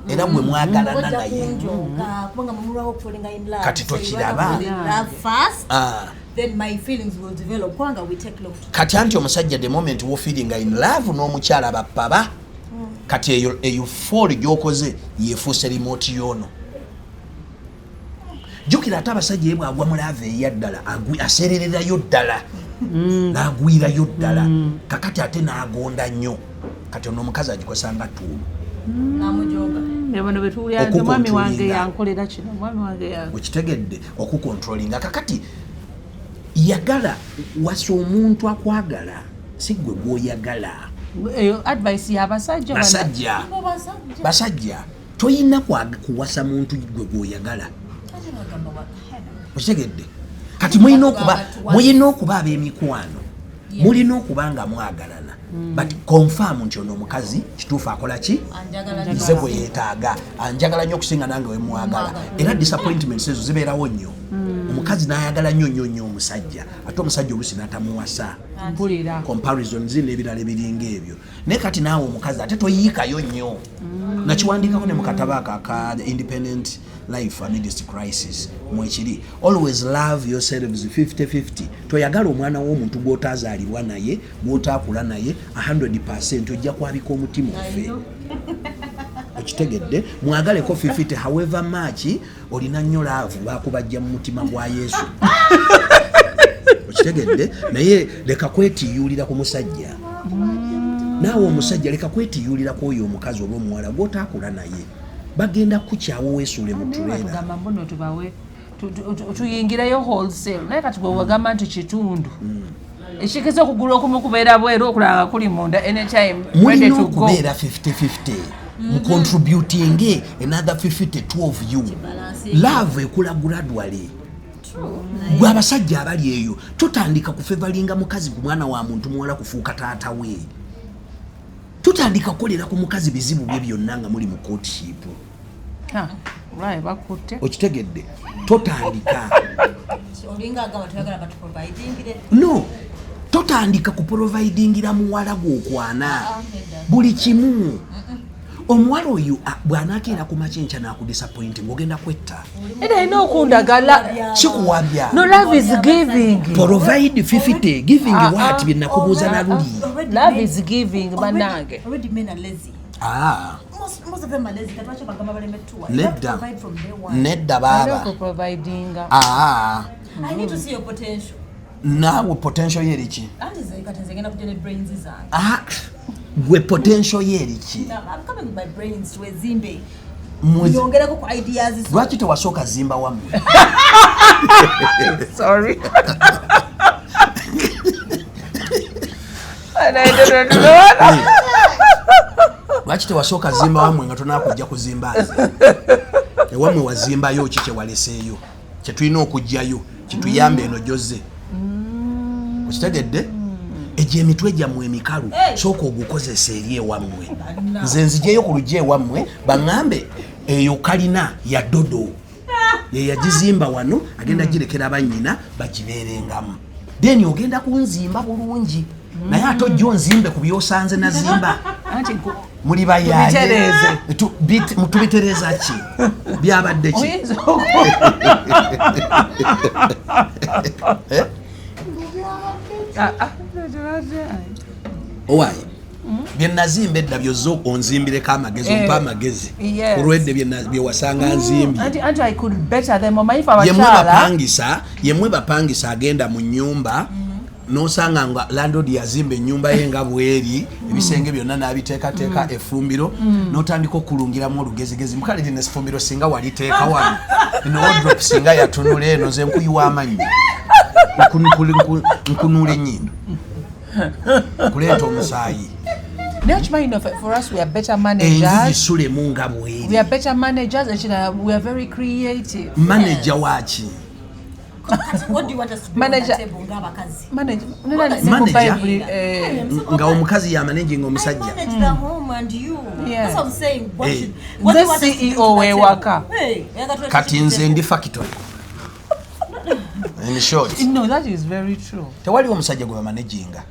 era gwe mwagalana Ojja naye. kunjooga kubanga mumulwawo okufalinga in love. Kati So you tokiraba. rather fall in love first, Ah. then my feelings will develop, kubanga we take long to Kati anti omusajja the moment wofeelinga in love n'omukyala bapaba, kati eyo fall gyokoze yefuuse remote yoono. Jjukira ate abasajja ye bwagwa mu love eyaddala aseerererayo ddala n'agwirayo ddala. Kakati ate n'agonda nnyo. Kati ono omukazi agikozesa nga tool. Namujoga. Ne bano betuwulira nti omwami wange Okucontrollinga. yankolera kino, omwami wange ya Okitegedde? Okucontrollinga. Kakati yagala, wasa omuntu akwagala, si gwe gwoyagala. Eyo advice y'abasajja. Basajja. Bo basajja. Basajja, toyina kuwasa muntu gwe gwoyagala. Ate bagamba Okitegedde? Kati mulina okuba Bagamba mulina okuba ab'emikwano, mulina okuba nga mwagalana, but confirm nti ono omukazi kituufu akola ki? Anjagala. Nze gwe yeetaaga, anjagala nnyo okusinga nange wemwagala. Era disappointments ezo zibeerawo nnyo. Omukazi n'ayagala nnyo nnyo nnyo omusajja, ate omusajja oluusi n'atamuwasa. Mpulira. Comparisons n'ebirala ebiringa ebyo. Naye kati naawe omukazi ate toyiikayo nnyo. Nakiwandiikako ne mu katabo ako aka The Independent Life Amidst Crisis mwekiri: always love yourselves 50-50. Toyagala omwana w'omuntu gw'otazaalibwa naye, gw'otaakula naye 100, ojja kwabika omutima ofe. Okitegedde? Mwagaleko 50. However much olina nnyo love, bakubajja mu mutima gwa Yesu. Okitegedde? Naye leka kwetiyulira ku musajja. Naawe omusajja leka kwetiyulira ku oyo omukazi oba omuwala gw'otaakula naye. Bagenda kukyawa, weesuule mu Naye trailer. batugamba mbuno tubawe tuyingireyo wholesale, naye kati gwe wagamba nti kitundu ekikeza okugulu okumu kubeera bweru, okulala nga kuli munda, anytime ready Mulina to go. okubeera 50-50, mucontributinge another 50, two of you. Love ekula gradually. Gwe abasajja abali eyo, totandika kufavouringa mukazi ku mwana wa muntu muwala kufuuka taata we. Tutandika kukolera ku mukazi bizibu bye byonna nga muli mu courtship. Ha, olwaye bakutte. Okitegedde? Totandika. Olinga agamba toyagala batuprovidingire. No, totandika kuprovidingira muwala gwokwana Ah, nedda. buli kimu. Omuwala oyo bw'anaakeera ku makya enkya n'akudisappoint, ng'ogenda kwetta. Era alina okundagala. Kikuwabya. No, love is giving. Provide 50, giving. Ah, What? ah. Bye nakubuuza na luli. Love is giving, bannange. Already men are lazy. Ah, Most of them are lazy. Kati lwaki bagamba baleme tuwa? You have to Nedda. provide from day one. Nedda Alina baaba. okuprovidinga. Ah, I need to see your potential. Naawe potential ye eriki? Anti nze kati nze ngenda kujja ne brains zange. Ah, gwe potential ye eriki? Now, I'm coming with my brains twezimbe. Mwezi- Nyongereko ku ideas zo. Lwaki tewasooka zimba wammwe? Sorry. And I don't know. Lwaki tewasooka zimba wammwe nga tonakujja kuzimba nze? Ewammwe wazimbayo ki kyewaleseeyo kyetulina okugjayo kituyambe eno gyoze? Okitegedde? Egyo emitwe gyammwe emikalu, sooka ogukozesa eri ewammwe. Nze nzijeyo ku lujja ewammwe baŋŋambe eyo kalina ya dodo ye yagizimba wano, agenda girekera bannyina bagibeerengamu. Then ogenda kunzimba bulungi, naye ate ojja onzimbe ku byosanze nazimba. Anti Muli bayaaye. Tubitereeze. Tubitereeza ki? Byabadde ki? Oyinza oku Eh? Ah, ah. Owaaye, bye nazimba edda byozza onzimbireko amagezi, Eh, ompa amagezi yes. ku lwedde bye wasanga nzimbye. Anti I could better them. Omanyi fe Yemwe abakyala. bapangisa, yemwe bapangisa. Agenda mu nyumba nosanga nga landlord yazimba ennyumba ye nga bweri, ebisenge byonna n'abiteekateeka, effumbiro, n'otandika okulungiramu olugezigezi mukale ti nefumbiro singa waliteeka wano, eno wardrobe singa yatunula eno. Nze nkuyiwa amannyo, nkunuula ennyindo, kuleeta omusaayi. Naye okimanyi no, for us we are better Enju managers. gisulemu nga bweri. We are better managers. Ekirala, we are very creative. Manager waki? Kati what do you want us to bring on the Manager. table ng'abakazi? Manager. Manager? Bible, eh, Nga omukazi yamanaginga omusajja? I manage the home and you. Yeah. That's what I'm saying. What Hey. what Nze do you want us to bring CEO to the w'ewaka. table? Hey, oyagala tuleete Kati ki ku nze table? ndi factory, in short. No, that is very true. Tewaliwo omusajja gwe bamanaginga.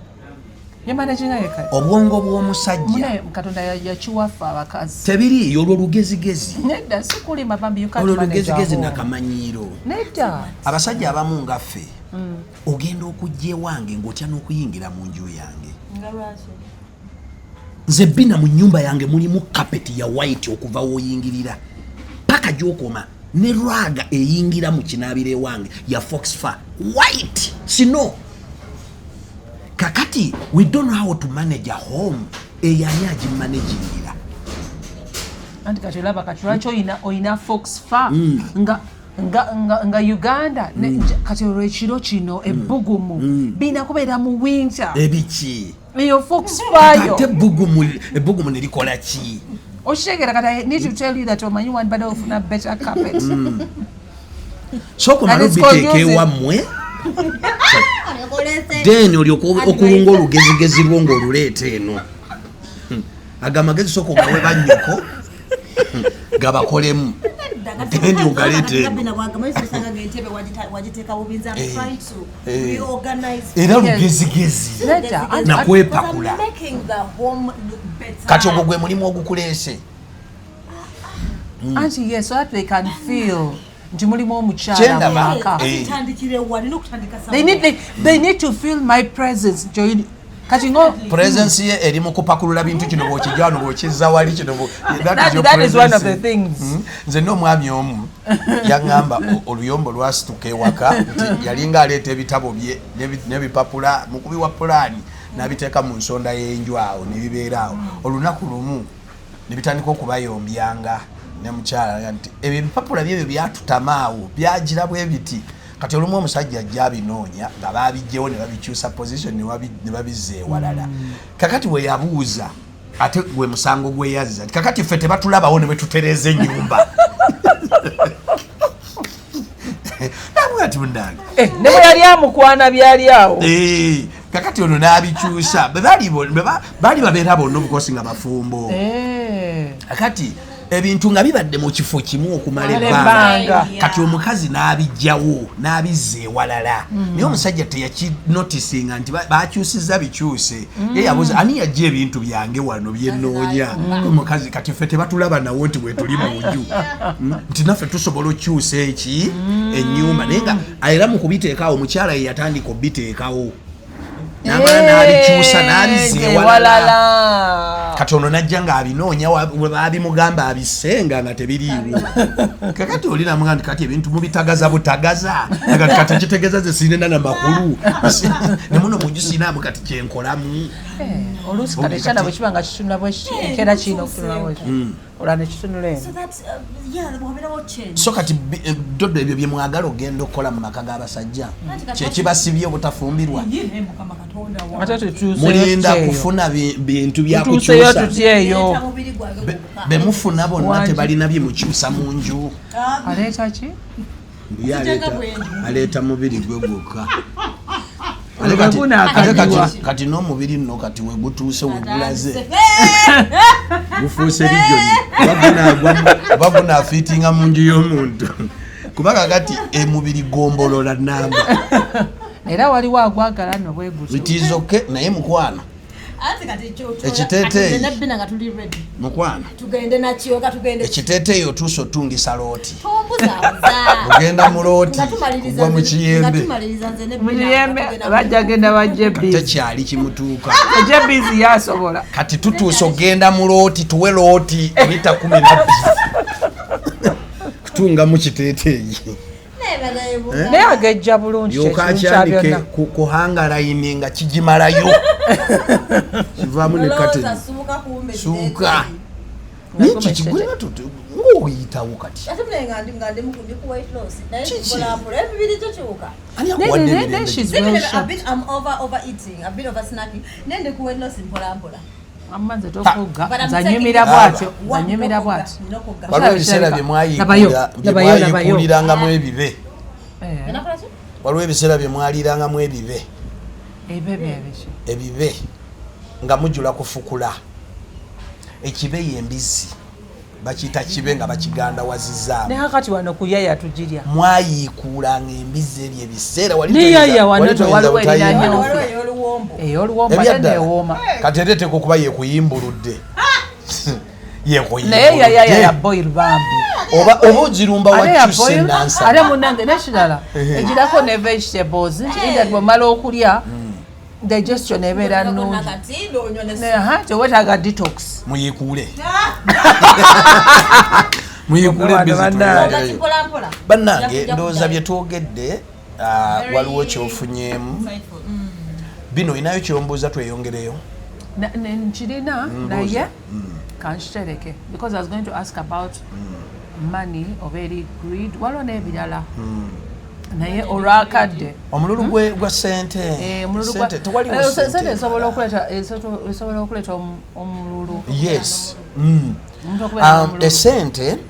Ye managinga yekka. Obwongo bw'omusajja Munaye Katonda yakiwaffe abakazi. tebiriiyo, olwo lugezigezi. Nedda, si kulima bambi, you can't Olwo manage a lugezigezi home. nakamanyiiro. Nedda. Abasajja abamu nga ffe, ogenda okujja ewange ng'otya n'okuyingira mu nju yange. Nga lwaki? Nze bina mu nyumba yange mulimu kapeti ya white okuva w'oyingirira paka gy'okoma, ne rug eyingira mu kinaabiro ewange ya fox fur white sino. Kakati we don't know how to manage a home. Eyo ani agimanagingira? Anti kati olaba, kati lwaki oyina fox fur nga Uganda kati olwo ekiro kino ebbugumu birina kubeera mu winter. Ebiki? Eyo fox fur yo. Ate ebbugumu ne likola ki? Okitegeera? Kati I need to tell you that omanyi wandibadde ofuna better carpet. Sooka omale And it's obiteeka conducive. ewammwe, then olyoka okulunga olugezigezi lwo ng'oluleeta eno. Ago amagezi sooka ogawe bannyoko gabakolemu, then ogaleeta eno. Gabina bwagamba osanga ng'entebe wagiteeka bubi. Nze I'm trying to reorganize. Era lugezigezi. Nedda, Nakwepakula. I'm making the home look better. Kati ogwo gwe mulimu ogukuleese? Anti yes, so that they can feel nti mulimu omukyala Kyendaba. mu maka. Eh. Tandikire wa? Nina okutandika. They need to feel my presence nti kati ngo Presence ye eri mu kupakulula bintu, kino bw'okijja wano, bw'okizza wali, kino that is your That is one of presence. the things. Nze n'omwami omu yaŋŋamba oluyombo lwasituka ewaka nti yalinga aleeta ebitabo bye n'ebipapula, mukubi wa pulaani, n'abiteeka mu nsonda y'enju awo ne bibeera awo. Olunaku lumu ne bitandika okubayombyanga ne mukyala nti ebyo ebipapula byebyo byatutama awo byagira bwe biti. Kati olumu omusajja ajja abinoonya nga babijjewo ne babikyusa position ne babizza ewalala. Kakati we yabuuza, ate gwe musango gwe yazza nti kakati ffe tebatulabawo ne bwe tutereeza ennyumba. Namwe ati munnange. Eh, ne bwe yali amukwana byali awo. Eh, kakati ono n'abikyusa. Bwe baali babeera bonna obukosi nga bafumbo. Eh. Kakati Ebintu nga bibadde mu kifo kimu okumala Okumala ebbanga. ebbanga. Kati omukazi n'abijjawo n'abizza ewalala, naye omusajja teyakinotisinga nti bakyusiza bikyuse. Ye yabuuza, "Ani yajja ebintu byange wano byenoonya?" Omukazi, kati ffe tebatulaba nawo nti bwetuli mu nju, nti naffe tusobola okyusa eki ennyumba, naye nga era mu kubiteekawo omukyala ye yatandika obiteekawo, n'amala n'abikyusa n'abizza ewalala. Ewalala. Kati ono najja ng'abinoonya we baabimugamba abisenga nga tebiriiwo. Kakati oli namuga nti, "Kati ebintu mubitagaza butagaza." Kati kati ekitegeeza ze sirina na makulu ne muno munju sinaamu, kati kyenkolamu. Oluusi kati ekyana bwe kiba nga kitunula bwe kiti, enkeera kirina okutunula bwe kiti, olwa ne kitunula eno. So that, yeah, wabeerawo change. So kati dodo, ebyo bye mwagala ogenda okukola mu maka g'abasajja, kyekibasibye obutafumbirwa. Ye naye Mukama Katonda wange. Ate tutuuseyo Mulinda tutya eyo? kufuna bintu Tutuuseyo byakukyusa. tutya eyo? Leeta mubiri gwange gwokka. Bemufuna bonna Wangi. tebalina byemukyusa mu nju. Ah, Aleeta ki? Ye Nzijanga bwendi. Aleeta mubiri gwe gwokka. Gwe Ate kati- gunaakanywa. ate kati n'omubiri nno kati wegutuuse wegulaze gufuuse lijoni, oba gunaafiitinga mu nju y'omuntu, kuba kakati emubiri gombolola namba. Era waliwo agwagala nno bwe gutyo. It is okay, naye mukwano, Anti kati Ekiteeteeyi. kati nze ne Bina nga tuli ready. Mukwano, Tugende nakyo, ka tugende. ekiteeteeyi otuuse otungisa looti. Tombuzaabuza. Ogenda mu looti Nga tumaliriza kugwa mu nga kiyembe. tumaliriza nze ne Bina Mu kiyembe nga tugenda. bajja genda bajje bizi. Tekyali kimutuuka. Ejje bizi yasobola. Kati tutuuse ogenda mu looti, tuwe looti mita 12 kutungamu kiteeteeyi. Naye naye buga. Naye agejja bulungi. Yoka kyekirungi kya akyanike byonna. Kuhanga layini nga kigimalayo, kivaamu ne Olowooza kateni. suuka kumbe Suuka. kiteeteeyi. Naye kikigwena ngaoyitawo kati. Ate munaye nga ndi ku weight loss, naye Kiki? mpolampola emibiri gikyuka. Ani akuwadde Naye emirembe? she's Even well if I've shaped. been, I'm overeating, I've been over snacking. Naye ndi ku weight loss mpola mpola. Amma nze tokugga. But I'm Nze taking anyumira it. bw'atyo. Nze One, anyumira nokogga, bw'atyo. nokogga. Waliwo ebiseera Labayo, labayo, labayo. byemwayikuulirangamu ebibe. Eh, Onakola ki? Waliwo ebiseera byemwalirangamu ebibe. Ebyo byebiki? Ebibe nga mujula kufukula ekibe, yembizi bakiyita kibe nga bakigandawazizaamu. Naye kakati wano kuyaya tugirya. Mwayiikuulanga embizi ebyo ebiseera wali Naye yaya wano wali toyinza waliwo butayimba. erina Wano waliwo ey'oluwombo. Ey'oluwombo ate Ebyaddala. neewooma. Kati ate eteeka okuba yekuyimbuludde. Naye yaya ya boil bambi. Oba ogirumba Ate ya wakyuse boil, ate nansana. munange nekirala egirako ne vegetables nti either bwomala okulya digestion ebeera nnungi. Nakatindo onywa ne Aha, tewetaaga detox. Muyiikuule, muyiikuule Bano embizi bannange. tweyongereyo. mpola mpola. Bannange, Nja ndowooza kuddayo. bye twogedde, Very waliwo kyofunyeemu. insightful. Bino olinayo kyombuuza tweyongereyo? Nkirina, naye kankitereke because I was going to ask about money oba eri greed, waliwo n'ebirala, naye olwakadde. Omululu gwa sente. Eh, omululu Sente, tewaliwo sente sente. esobola okuleeta omululu. Yes. Omuntu okubeera n'omululu.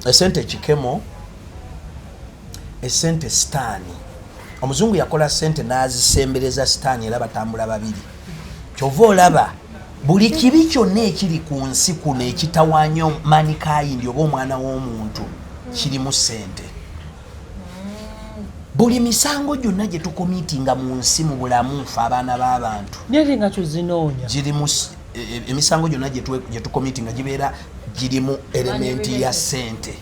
Esente kikemo, esente sitaani. Omuzungu yakola sente n'azisembereza sitaani, era batambula babiri. Kyova olaba buli kibi kyonna ekiri ku nsi kuno ekitawaanya mankind oba omwana w'omuntu kirimu sente. Buli misango gyonna gye tukomitinga mu nsi mu bulamu nfe abaana b'abantu Naye ate nga tuzinoonya. Girimu emisango gyonna gye tukomitinga gibeera girimu element ya sente.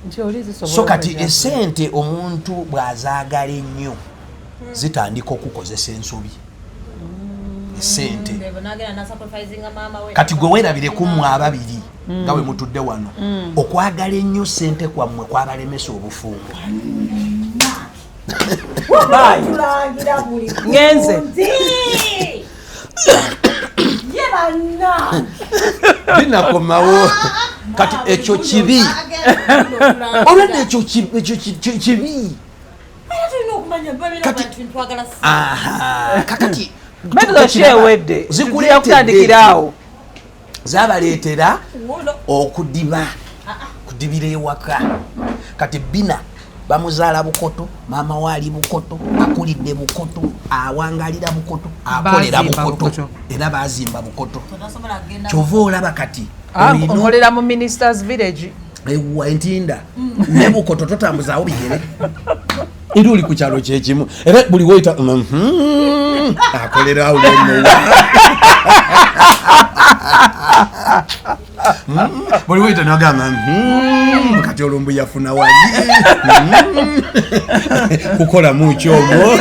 Nti oli zisobola So kati okuleeta- esente omuntu bw'azaagala ennyo zitandika okukozesa ensobi, esente. Ndebo n'agenda n'asacrificinga maama we. Kati gwe weerabire ku mmwe ababiri nga bwe mutudde wano, okwagala ennyo sente kwammwe kwabalemesa obufumbo. Bye. Tulangira buli Ngenze. kundi. Ye bannange. Binakomawo kati ekyo kibi, olwedde ekyo ekyo kibi. Era tulina okumanya babeera Kati- bantu twagala ssente. Aha, kakati Metodo ki ewedde? Zikuleetedde Kutandikira awo. Zabaleetera Wuuno. okudiba, kudibira ewaka. Kati bina Bamuzaala Bukoto, maama we ali Bukoto, akulidde Bukoto, awangalira Bukoto, akolera Baazimba Bukoto, Bukoto. Era bazimba Bukoto. Tosobola kugenda. Kyova olaba kati Ah, olina nkolera mu Ministers Village. Ewa entinda ne Bukoto totambuzaawo bigere, era oli ku kyalo kyekimu, era buli woyita akolerawo nomuwa. Buli woyita nagamba, kati olumbu yafuna wali kukolamu kyomwo."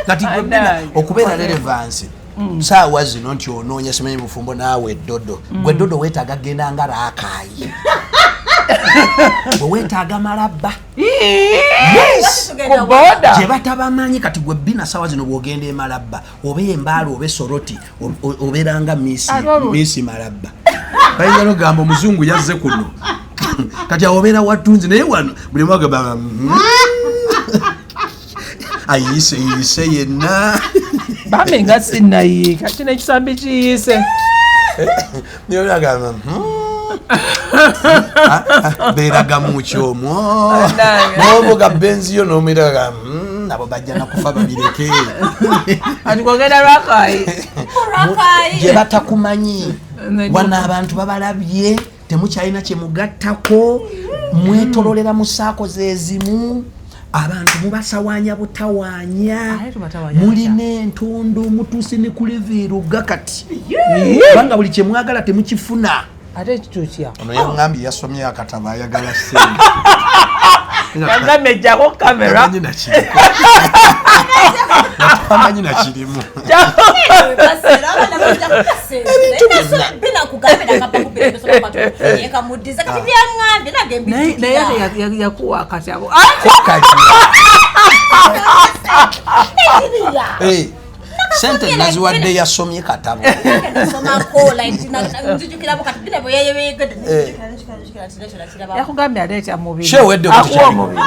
Kati gwe Bina, Anange. okubeera relevance saawa zino nti onoonya simanyi bufumbo, naawe eddodo, gwe eddodo weetaaga genda nga Raakaayi, bwe weetaaga Malabba. Yes! Ku boda. Gye batabamanyi. Kati gwe Bina, saawa zino bw'ogenda emalabba oba Embaala oba Esoroti, obeeranga miss. Ate olwo- Miss Malabba bayinza nogamba omuzungu yazze kuno. Kati awo obeera watunzi, naye wano buli mwagamba ayiise yiise yenna. Bambi nga sinnayiika, kino ekisambi kiyiise. Naye agamba, beeragamu kyomwo." Bannange. Novuga benziyo nomiraga, abo bajja nakufa babireke." Ati kwogenda Lwakayi. Rakai. Gye batakumanyi. Nze Wano abantu babalabye, temukyalina kyemugattako, mwetololera mu saako zezimu, abantu mubasawaanya butawaanya. Ate tubatawaanya. Mulina entondo, mutuuse ne ku level kati kubanga buli kyemwagala temukifuna. Ate kitutya? Ono yaŋambye yasomye akatabo, ayagala sente. Yagambye ejjako kamera. Tamanyi nakirimu, tamanyi nakirimu. Naye naye ate yakuwa akatabo. Eh, sente naziwadde yasomye katabo. Yakugambye aleeta mubiri. Shewedde. Akuwa omubiri.